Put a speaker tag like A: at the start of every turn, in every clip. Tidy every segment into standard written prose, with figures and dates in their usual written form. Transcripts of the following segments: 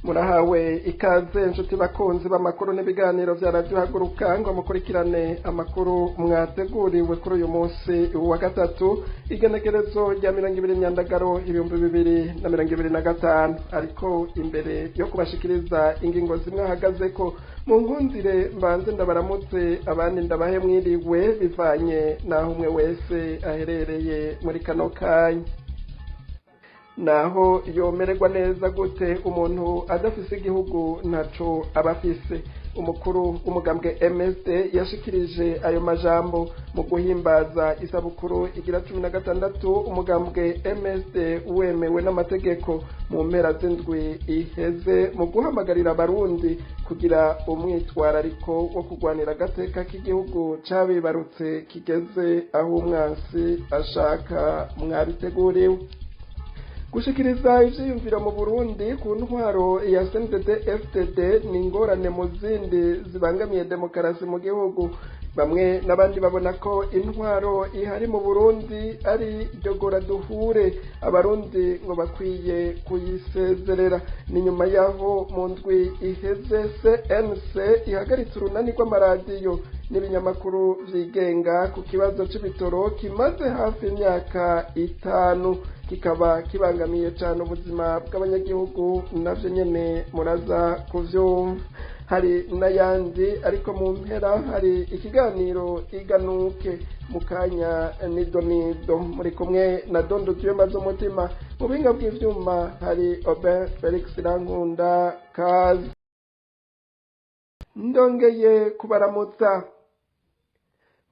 A: Murahawe ikaze, inshuti bakunzi b'amakuru n'ibiganiro vya Radio Haguruka, ngo mukurikirane amakuru mwateguriwe kuri uyu munsi wa gatatu, igenekerezo rya 20 Myandagaro 2025. Ariko imbere yo kubashikiriza ingingo zimwe ahagazeko, mu nkundire mbanze ndabaramutse, abandi ndabahe mwiriwe, bivanye n'aho umwe wese aherereye muri kano kanya. Naho yomererwa neza gute, umuntu adafise igihugu ntaco aba afise. Umukuru w'umugambwe MSD yashikirije ayo majambo mu guhimbaza isabukuru igira 16 umugambwe MSD wemewe n'amategeko mu mpera z'indwi iheze, mu guhamagarira Abarundi kugira umwitwarariko wo kurwanira agateka k'igihugu cabibarutse kigeze aho umwansi ashaka. Mwabiteguriwe. Gushikiriza ivyiyumviro mu Burundi ku ntwaro ya CNDD FDD ni ingorane mu zindi zibangamiye demokarasi mu gihugu. Bamwe n'abandi babona ko intwaro ihari mu Burundi ari dogora duhure, Abarundi ngo bakwiye kuyisezerera. Ni nyuma yaho mu ndwi iheze CNC ihagaritse urunani rw'amaradiyo n'ibinyamakuru vyigenga ku kibazo c'ibitoro kimaze hafi imyaka 5, kikaba kibangamiye cane ubuzima bw'abanyagihugu. Navyo nyene muraza kuvyumva. Hari n'ayandi, ariko mu mpera hari ikiganiro Iganuke mu kanya nido nido. Muri kumwe na Dondo Tuyemba z'umutima. Mu buhinga bw'ivyuma hari Obin Felix Rankunda. Kazi, ndongeye kubaramutsa.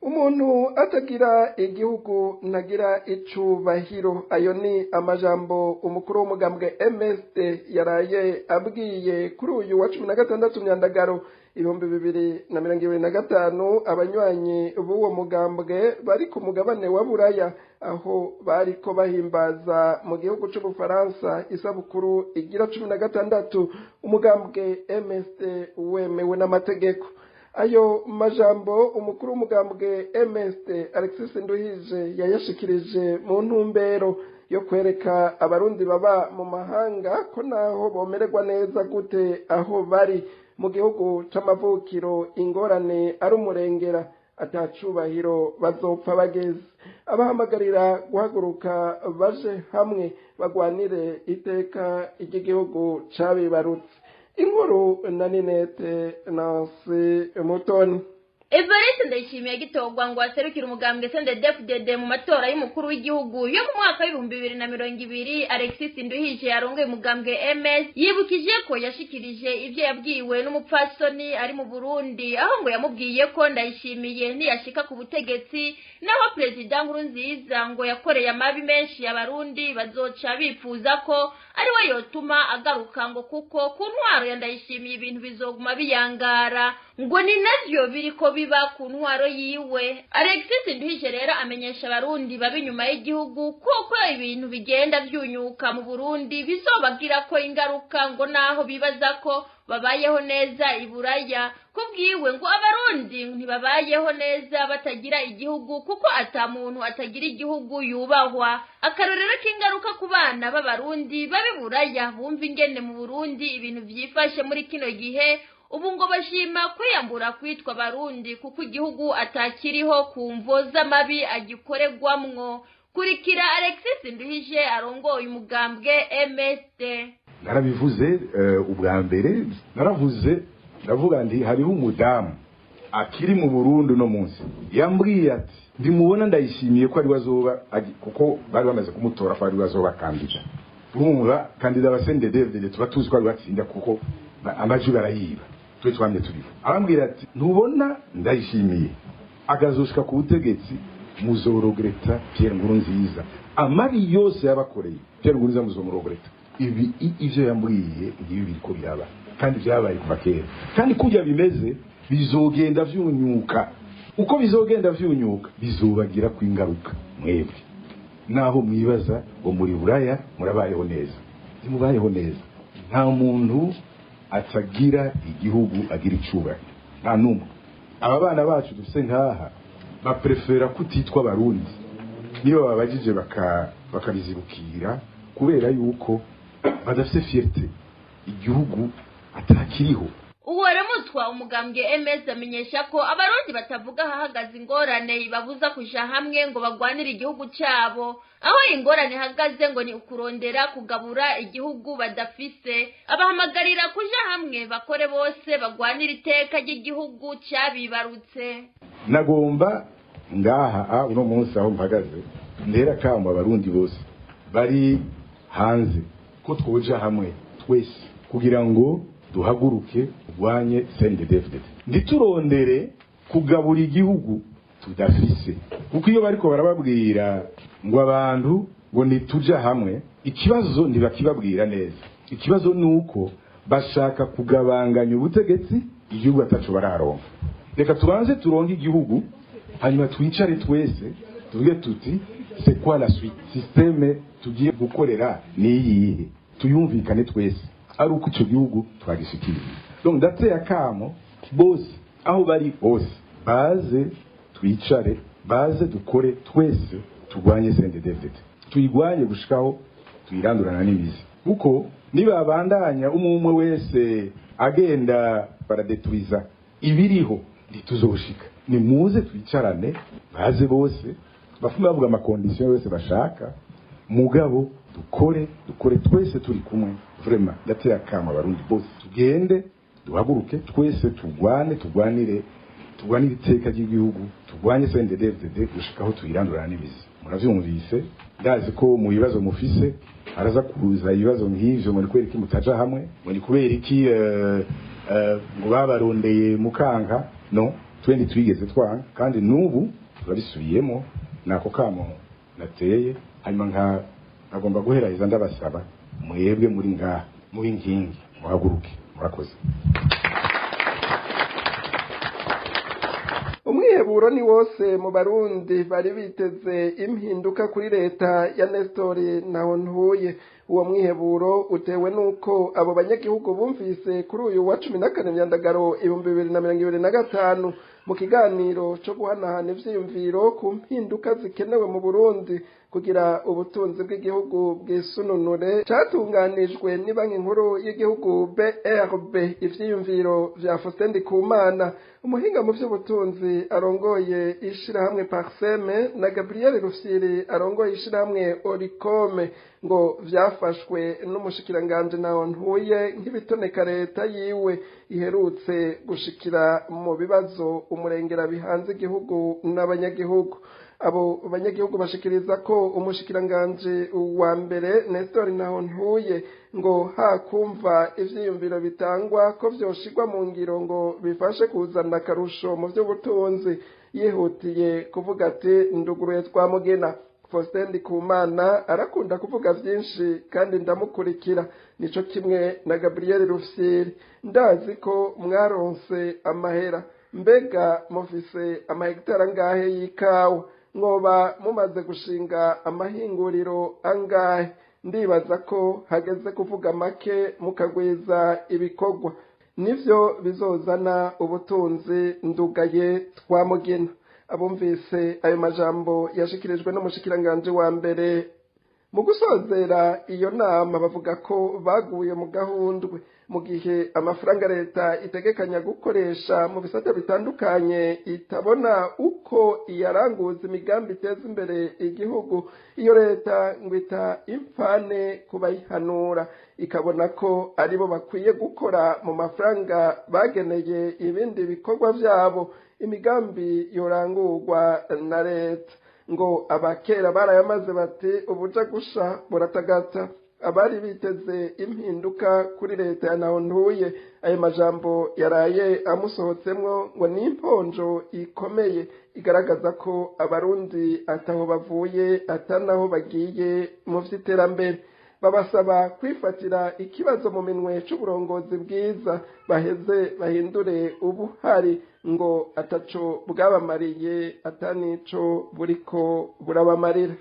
A: Umuntu atagira igihugu ntagira icubahiro. Ayo ni amajambo umukuru w'umugambwe MSD yaraye abwiye kuri uyu wa 16 Myandagaro 2025 abanywanyi b'uwo mugambwe bari ku mugabane wa Buraya, aho bariko bahimbaza mu gihugu c'Ubufaransa isabukuru igira 16 umugambwe MSD wemewe n'amategeko. Ayo majambo umukuru w'umugambwe MSD Alexis Nduhije yayashikirije mu ntumbero yo kwereka Abarundi baba mu mahanga ko naho bomererwa neza gute aho bari mu gihugu c'amavukiro, ingorane ari umurengera, atacubahiro bazopfa bageze. Abahamagarira guhaguruka baje hamwe bagwanire iteka ry'igihugu cabibarutse. Inkuru na Ninete Nancy Mutoni.
B: Evariste Ndayishimiye gitorwa ngo aserukire umugambwe CNDD-FDD mu matora y'umukuru w'igihugu yo mu mwaka w'2020, Alexis Nduhije yarongoye umugambwe MS yibukije ko yashikirije ivyo yabwiwe n'umupfasoni ari mu Burundi, aho ngo yamubwiye ko Ndayishimiye niyashika ku butegetsi, naho Perezida Nkurunziza ngo yakoreye amabi menshi Abarundi, bazoca bifuza ko ari we yotuma agaruka, ngo kuko ku ntwaro ya Ndayishimiye ibintu bizoguma biyangara, ngo ni navyo biriko biba ku ntwaro yiwe. Alexis Nduhije rero amenyesha Abarundi baba inyuma y'igihugu kuko ibintu bigenda vyunyuka mu Burundi bizobagirako ingaruka, ngo naho bibaza ko babayeho neza i Buraya. Kubwiwe ngo Abarundi ntibabayeho neza batagira igihugu, kuko ata muntu atagira igihugu yubahwa. Akarorero k'ingaruka ku bana b'Abarundi baba i Buraya bumva ingene mu Burundi ibintu vyifashe muri kino gihe, ubu ngo bashima kwiyambura kwitwa Abarundi kuko igihugu atakiriho ku mvo z'amabi agikoregwamwo. Kurikira Alexis Nduhije arongoye umugambwe MSD.
C: Narabivuze ubwa mbere, naravuze, ndavuga nti hariho umudamu akiri mu Burundi uno munsi yambwiye ati: "Ndimubona Ndayishimiye ko ari azoba", kuko bari bamaze kumutora ko ari azoba candidat. Urumva, candidat wa CNDD-FDD tuba tuzi ko ari batsinda, kuko amajwi barayiba, twe twamye tubivuga. Arambwira ati: "Ntubona Ndayishimiye akazoshika ku butegetsi, muzorogreta Pierre Nkurunziza amabi yose yabakoreye. Pierre Nkurunziza muzomurogreta." Ibi ivyo yambwiye ngibi biriko biraba, kandi vyabaye kuva kera, kandi kurya bimeze bizogenda vyunyuka. Uko bizogenda vyunyuka bizobagira ku ingaruka mwebwe, naho mwibaza ngo muri Buraya murabayeho neza. Ntimubayeho neza. Nta muntu atagira igihugu agira icubahiro, nta n'umwe. Aba bana bacu dufise nkaha baprefera kutitwa Abarundi niyo babajije bakabizibukira, kubera yuko badafise fierté. igihugu atakiriho.
B: Uwaramutwa umugambwe MS amenyesha ko abarundi batavuga hahagaze ingorane ibabuza kuja hamwe ngo bagwanire igihugu cyabo. Aho ingorane ihagaze ngo ni ukurondera kugabura igihugu badafise. Abahamagarira kuja hamwe bakore bose bagwanire iteka ry'igihugu cyabibarutse.
C: Nagomba ngaha uno munsi aho mpagaze ndera kamba abarundi bose bari hanze ko twoja hamwe twese kugira ngo duhaguruke turwanye CNDD-FDD, ntiturondere kugabura igihugu tudafise. Kuko iyo bariko barababwira ngo abantu ngo nituja hamwe, ikibazo ntibakibabwira neza. Ikibazo nuko bashaka kugabanganya ubutegetsi, igihugu ataco bararonka. Reka tubanze turonke igihugu, hanyuma twicare twese tuvuge tuti c'est quoi la suite, système tugiye gukorera niyihe, tuyumvikane twese ari uko ico gihugu twagishikiriye. Donc ndateye akamo bose aho bari bose baze twicare, baze dukore twese, turwanye CNDD-FDD, tuyigwanye gushikaho tuyirandurana n'imizi. Kuko nibabandanya umwe wese agenda baradeturiza ibiriho, ntituzoshika. Nimuze twicarane, baze bose bafume bavuga amakondisiyo yose bashaka, mugabo dukore dukore twese turi kumwe. Vraiment ndateye akamo abarundi bose, tugende duhaguruke twese, turwane, turwanire turwanire iteka ry'igihugu, turwanye CNDD-FDD gushikaho tuyirandurana n'imizi. Muravyumvise, ndazi ko mu bibazo mufise araza kuza ibibazo nk'ivyo, ngo ni kubera iki mutaja hamwe, ngo ni kubera iki ngo babarondeye mukanka. No twe ntitwigeze twanka, kandi n'ubu turabisubiyemo. Nako kamo nateye. Hanyuma nka nagomba guheraheza ndabasaba mwebwe muri ngaha muri nkingi muhaguruke. Murakoze.
A: Umwiheburo ni wose mu barundi bari biteze impinduka kuri leta ya Nestor Ntahontuye. Uwo mwiheburo utewe nuko abo banyagihugu bumvise kuri uyu wa 14 Myandagaro 2025 mu kiganiro cyo guhanahana ivyiyumviro ku mpinduka zikenewe mu Burundi kugira ubutunzi bw'igihugu bwisununure, catunganijwe ni banki nkuru y'igihugu BRB. Ivyiyumviro vya Faustin Ndikumana, umuhinga mu vy'ubutunzi arongoye ishirahamwe Parseme, na Gabriel Rufyiri arongoye ishirahamwe Oricome, ngo vyafashwe n'umushikiranganje Ntahontuye nk'ibitoneka leta yiwe iherutse gushikira mu bibazo umurengera bihanze igihugu n'abanyagihugu. Abo banyagihugu bashikiriza ko umushikiranganje wa mbere Nestor Ntahontuye ngo hakumva ivyiyumviro bitangwa ko vyoshirwa mu ngiro ngo bifashe kuzana akarusho mu vy'ubutunzi, yihutiye kuvuga ati nduguruye twamugena. Faustin Ndikumana arakunda kuvuga vyinshi kandi ndamukurikira, nico kimwe na Gabriel Rufyiri. Ndazi ko mwaronse amahera, mbega mufise amahegitari angahe y'ikawa? Mwoba mumaze gushinga amahinguriro angahe? Ndibaza ko hageze kuvuga make mukagwiza ibikorwa, nivyo bizozana ubutunzi. Ndugaye twamugena. Abumvise ayo majambo yashikirijwe n'umushikiranganje wa mbere mu gusozera iyo nama bavuga ko baguye mu gahundwe mu gihe amafaranga leta itegekanya gukoresha mu bisata bitandukanye itabona uko iyaranguza imigambi iteza imbere igihugu. Iyo leta ngo ita impfane kubayihanura, ikabona ko aribo bakwiye gukora mu mafaranga bageneye ibindi bikorwa vyabo, imigambi yorangurwa na leta. Ngo abakera barayamaze bati ubuja gusha buratagata. Abari biteze impinduka kuri leta ya Ntahontuye, ayo majambo yaraye amusohotsemwo ngo ni imponjo ikomeye igaragaza ko abarundi ataho bavuye atanaho bagiye mu vy'iterambere. Babasaba kwifatira ikibazo mu minwe c'uburongozi bwiza, baheze bahindure ubuhari ngo ataco bwabamariye atanico buriko burabamarira.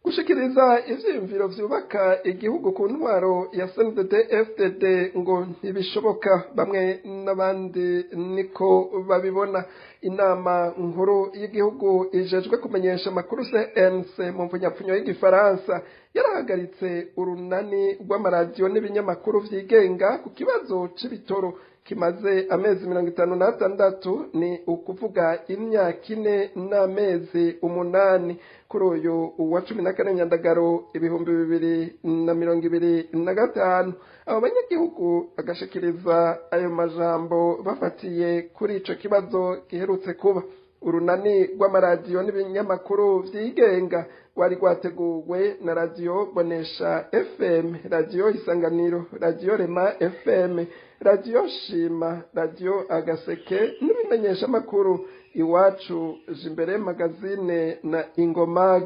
A: Gushikiriza ivyiyumviro vyubaka igihugu ku ntwaro ya CNDD-FDD ngo ntibishoboka, bamwe n'abandi niko babibona. Inama nkuru y'igihugu ijejwe kumenyesha amakuru CNC mu mvunyapfunyo y'igifaransa Yarahagaritse urunani rw'amaradiyo n'ibinyamakuru vyigenga ku kibazo c'ibitoro kimaze amezi 56, ni ukuvuga imyaka 4 n'amezi 8. Kuri uyu wa 14 Nyandagaro 2025, abo banyagihugu bagashikiriza ayo majambo bafatiye kuri ico kibazo giherutse kuba. Urunani rw'amaradiyo n'ibinyamakuru vyigenga rwari rwateguwe na Radiyo Bonesha FM, Radiyo Isanganiro, Radiyo Rema FM, Radiyo Shima, Radiyo Agaseke n'ibimenyeshamakuru Iwacu, Jimbere Magazine na Ingomag.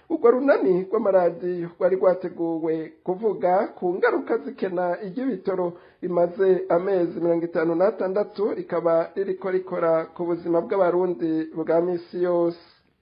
A: Urwo runani rw'amaradiyo rwari rwateguwe kuvuga ku ngaruka zikena iry'ibitoro rimaze amezi 56, rikaba ririko rikora ku buzima bw'Abarundi bwa misi yose.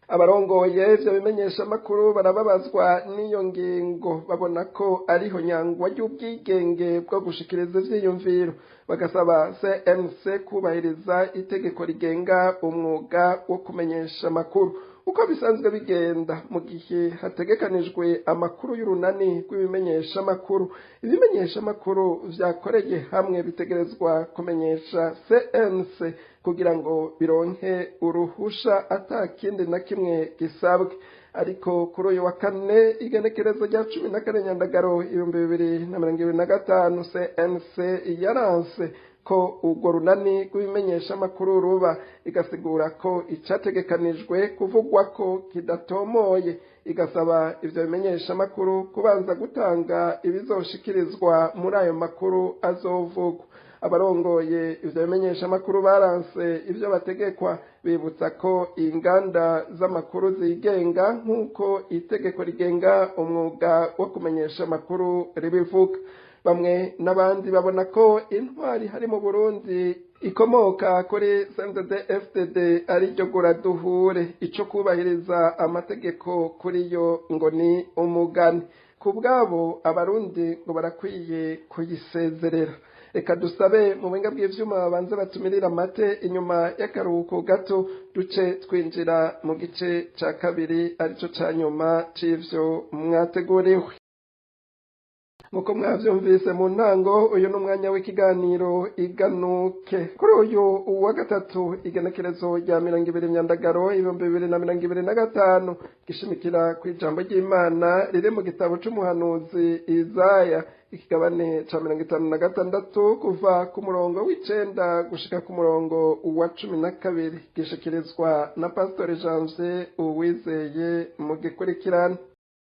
A: Abarongoye ivyo bimenyeshamakuru barababazwa n'iyo ngingo, babona ko ariho nyangwa ry'ubwigenge bwo gushikiriza ivyiyumviro, bagasaba CNC kubahiriza itegeko rigenga umwuga wo kumenyesha amakuru. Uko bisanzwe bigenda mu gihe hategekanijwe amakuru y'urunani rw'ibimenyeshamakuru, ibimenyeshamakuru vyakoreye hamwe bitegerezwa kumenyesha CNC kugira ngo bironke uruhusha ata kindi na kimwe gisabwe. Ariko kuri uyu wa kane, igenekerezo rya 14 Nyandagaro 2025, CNC yaranse ko urwo runani rw'ibimenyeshamakuru ruba, igasigura ko icategekanijwe kuvugwa ko kidatomoye, igasaba ivyo bimenyeshamakuru kubanza gutanga ibizoshikirizwa muri ayo makuru azovugwa. Abarongoye ivyo bimenyeshamakuru baranse ivyo bategekwa, bibutsa ko inganda z'amakuru zigenga nk'uko itegeko rigenga umwuga wo kumenyesha amakuru ribivuga. Bamwe n'abandi babona ko intwari hari mu Burundi ikomoka kuri CNDD-FDD ari ryo guraduhure, ico kubahiriza amategeko kuri yo ngo ni umugani. Ku bwabo, Abarundi ngo barakwiye kuyisezerera. Reka dusabe mu buhinga bw'ivyuma babanze batumirira amate, inyuma y'akaruhuko gato duce twinjira mu gice ca kabiri, arico ca nyuma c'ivyo mwateguriwe. Nkuko mwavyumvise mu ntango, uyu ni umwanya w'ikiganiro Iganuke. Kuri uyu wa gatatu, igenekerezo rya 20 Myandagaro 2025, gishimikira ku ijambo ry'Imana riri mu gitabo c'umuhanuzi Izaya, ikigabane ca 56, kuva ku murongo w'9 gushika ku murongo wa 12, gishikirizwa na Pastor Janvier Uwizeye mu gikurikirane.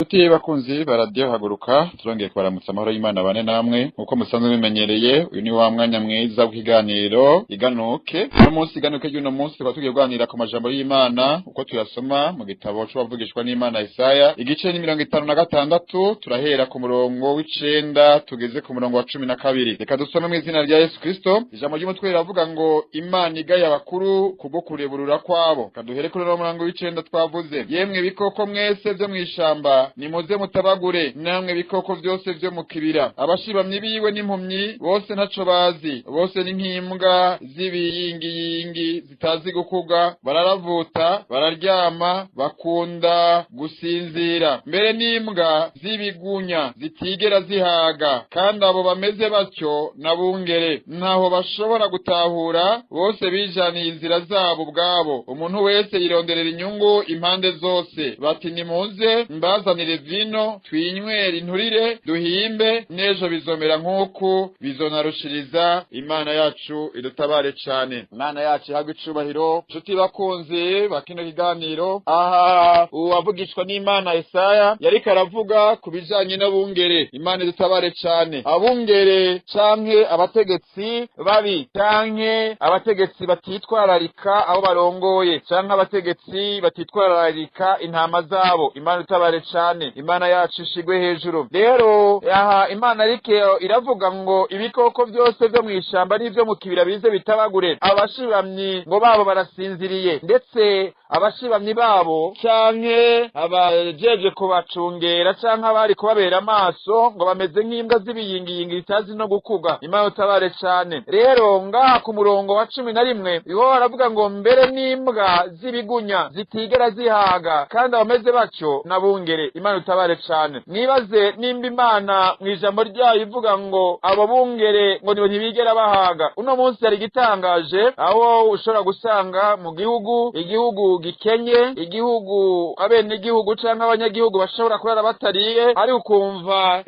D: Tuti bakunzi ba Radiyo Haguruka, turongeye kubaramutsa, amahoro y'Imana bane namwe. Nkuko musanzwe bimenyereye, uyu ni wa mwanya mwiza w'ikiganiro Iganuke. Uno munsi, Iganuke ry'uno munsi, tukaba tugiye kuganira ku majambo y'Imana uko tuyasoma mu gitabo c'uwavugishwa n'Imana Isaya, igice ni 56, turahera ku murongo w'9 tugeze ku murongo wa 12. Reka dusome mu izina rya Yesu Kristo. Ijambo ry'umutwe riravuga ngo: "Imana igaye abakuru kubwo kureburura kwabo." Kaduhere kuri uno murongo w'9 twavuze: "Yemwe bikoko mwese vyo mw'ishamba, nimuze mutabagure, namwe bikoko vyose vyo mu kibira. Abashibamyi biwe n'impumyi, bose ntaco bazi, bose ni nk'imbwa z'ibiyingiyingi zitazi gukuga, bararavuta, bararyama, bakunda gusinzira, mbere n'imbwa z'ibigunya zitigera zihaga. Kandi abo bameze batyo n'abungere ntaho bashobora gutahura, bose bijaniye inzira zabo ubwabo, umuntu wese yironderera inyungu impande zose. Bati: 'Nimuze mbazanire vino, twinywere inturire, duhimbe, n'ejo bizomera nk'uku, bizonarushiriza.' Imana yacu idutabare cane, Imana yacu ihabwe icubahiro." Nshuti bakunzi ba kino kiganiro, aha uwavugishwa n'Imana Isaya yariko aravuga ku bijanye n'abungere. Imana idutabare cane. Abungere canke abategetsi babi, canke abategetsi batitwararika abo barongoye, canke abategetsi batitwararika intama zabo. Imana idutabare cane, Imana yacu ishigwe hejuru. Rero aha Imana ariko iravuga ngo ibikoko byose vyo mw'ishamba n'ivyo mu kibira bize bitabagure, abashibamyi ngo babo barasinziriye, ndetse Abashibamyi babo canke abajeje kubacungera canke abari kubabera amaso ngo bameze nk'imbwa z'ibiyingiyingi zitazi no gukuga. Imana utabare cane. Rero ngaha ku murongo wa 11 iho baravuga ngo mbere n'imbwa z'ibigunya zitigera zihaga, kandi abameze batyo nabungere. Imana utabare cane. Mwibaze nimba Imana mu ijambo ryayo ivuga ngo abo bungere ngo ntibigera bahaga. Uno munsi hari igitangaje aho ushobora gusanga mu gihugu, igihugu gikenye, igihugu abenegihugu canke abanyagihugu bashobora kurara batariye, ari ukumva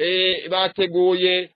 D: bateguye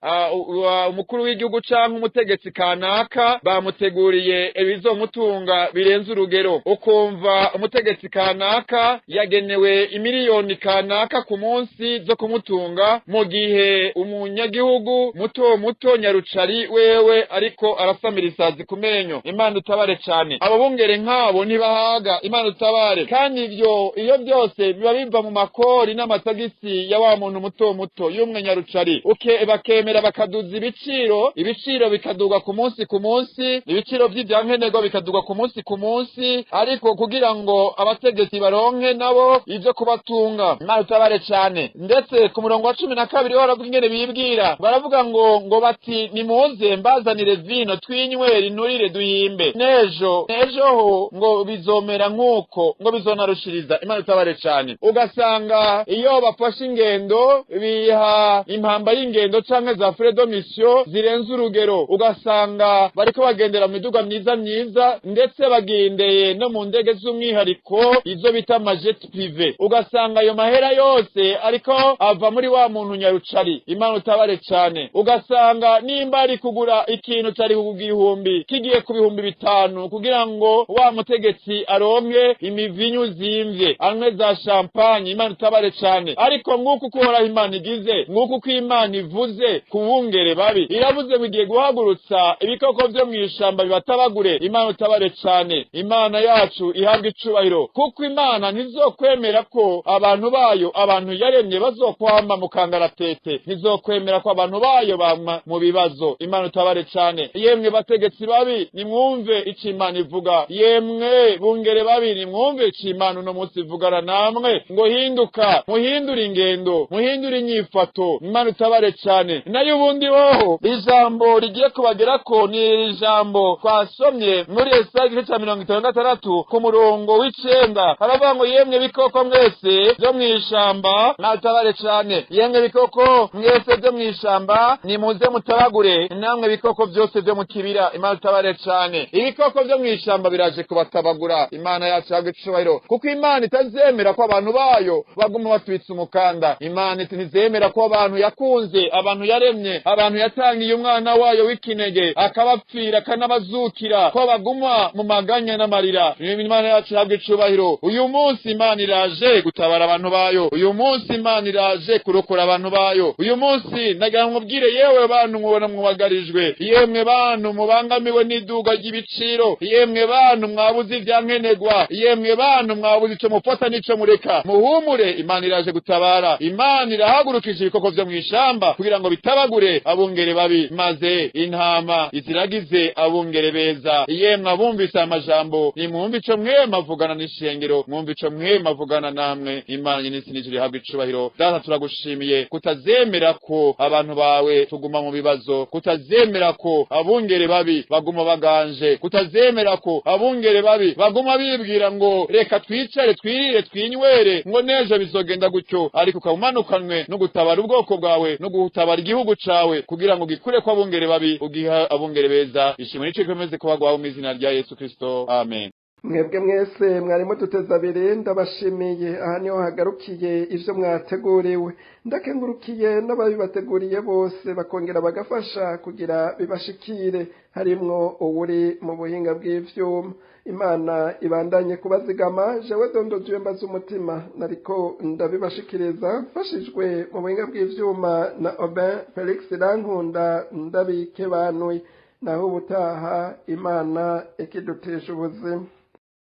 D: umukuru w'igihugu canke umutegetsi kanaka bamuteguriye ibizomutunga birenze urugero. Ukumva umutegetsi kanaka yagenewe imiliyoni kanaka ku munsi zo kumutunga, mu gihe umunyagihugu muto muto nyarucari wewe ariko arasamira isazi ku menyo. Imana utabare cane. Abo bungere nk'abo ntibahaga. Imana utabare. Kandi ivyo iyo byose biba biva mu makori n'amatagisi ya wa muntu muto muto y'umwe nyarucari. Bakemera bakaduza ibiciro, ibiciro bikaduga ku munsi ku munsi, ibiciro vy'ivyankenerwa bikaduga ku munsi ku munsi, ariko kugira ngo abategetsi baronke nabo ivyo kubatunga. Imana utabare cane. Ndetse ku murongo wa 12 baravuga ingene bibwira, baravuga ngo bati nimuze mbazanire vino twinywere inturire duhimbe, nejo nejoho ngo bizomera nkuko ngo bizonarushiriza. Imana utabare cane. Ugasanga iyo bafashe ingendo biha impamba y'ingendo canke za frais de mission zirenze urugero, ugasanga bariko bagendera mu miduga myiza myiza, ndetse bagendeye no mu ndege z'umwihariko izo bita majet privé. Ugasanga ayo mahera yose ariko ava muri wa muntu nyarucari. Imana utabare cane. Ugasanga nimba ari kugura ikintu cari ku gihumbi kigiye ku 5000 kugira ngo wa mutegetsi aronke imivinyu zimvye, anywe za champagne. Imana utabare cane. Ariko nguko uko Uhoraho Imana igize, nguko uko Imana ivuze ku bungere babi, iravuze ngo igiye guhagurutsa ibikoko vyo mw'ishamba bibatabagure. Imana utabare cane. Imana yacu ihabwe icubahiro, kuko Imana ntizokwemera ko abantu bayo, abantu yaremye, bazokwama mu kangaratete. Ntizokwemera ko abantu bayo bama mu bibazo. Imana utabare cane. Yemwe bategetsi babi, nimwumve ico Imana ivuga. Yemwe bungere babi, nimwumve ico Imana uno munsi ivugana namwe, ngo hinduka, muhindure ingendo, muhindure inyifato. Imana utabare cane. Nayo ubundi hoho ijambo rigiye kubagerako ni ijambo twasomye muri Yesaya igice ca 56 ku murongo w'9, haravuga ngo yemwe bikoko mwese vyo mw'ishamba, mwatabare cane. Yemwe bikoko mwese vyo mw'ishamba, nimuze mutabagure, namwe bikoko vyose vyo mu kibira. Imana utabare cane. Ibikoko vyo mw'ishamba biraje kubatabagura. Imana yacu ihabwe icubahiro, kuko Imana itazemera ko abantu bayo baguma batwitse umukanda. Imana ntizemera ko abantu yakunze, abantu yaremye, abantu yatangiye umwana wayo w'ikinege akabapfira akanabazukira, ko baguma mu maganya n'amarira. Imana yacu ihabwe icubahiro. Uyu munsi Imana iraje gutabara abantu bayo. Uyu munsi Imana iraje kurokora abantu bayo. Uyu munsi nagira nkubwire, yewe bantu mubona mwubagarijwe, yemwe bantu mubangamiwe n'iduga ry'ibiciro, yemwe bantu mwabuze ivyankenerwa, yemwe bantu mwabuze ico mufata n'ico mureka, muhumure, Imana iraje gutabara. Imana irahagurukije ibikoko vyo mw'ishamba kugira ngo bitabagure abungere babi, maze intama iziragize abungere beza. Yemwe abumvise amajambo, nimwumve ico mwema avugana n'ishengero, mwumve ico mwema avugana namwe. Imana nyinisi n'ijuru ihabwe icubahiro. Data, turagushimiye kutazemera ko abantu bawe tuguma mu bibazo, kutazemera ko abungere babi baguma baganje, kutazemera ko abungere babi baguma bibwira ngo reka twicare twirire twinywere ngo nejo bizogenda gutyo, ariko ukaba umanukanwe no gutabara ubwoko bwawe no gutabara igihugu cawe kugira ngo gikure ko abungere babi ugiha abungere beza. Ishimwe nico gikomeze kubagwaho mu izina rya Yesu Kristo, amen.
A: Mwebwe mwese mwarimo duteze abiri, ndabashimiye. Aha niho hagarukiye ivyo mwateguriwe. Ndakengurukiye n'ababibateguriye bose bakongera bagafasha kugira bibashikire, harimwo uwuri mu buhinga bw'ivyuma. Imana ibandanye kubazigama. Jewe Dondo mbaza umutima nariko ndabibashikiriza, mfashijwe mu buhinga bw'ivyuma na Aubin Felix Rankunda, ndabikebanuye. Naho ubutaha, Imana ikidutesha ubuzima.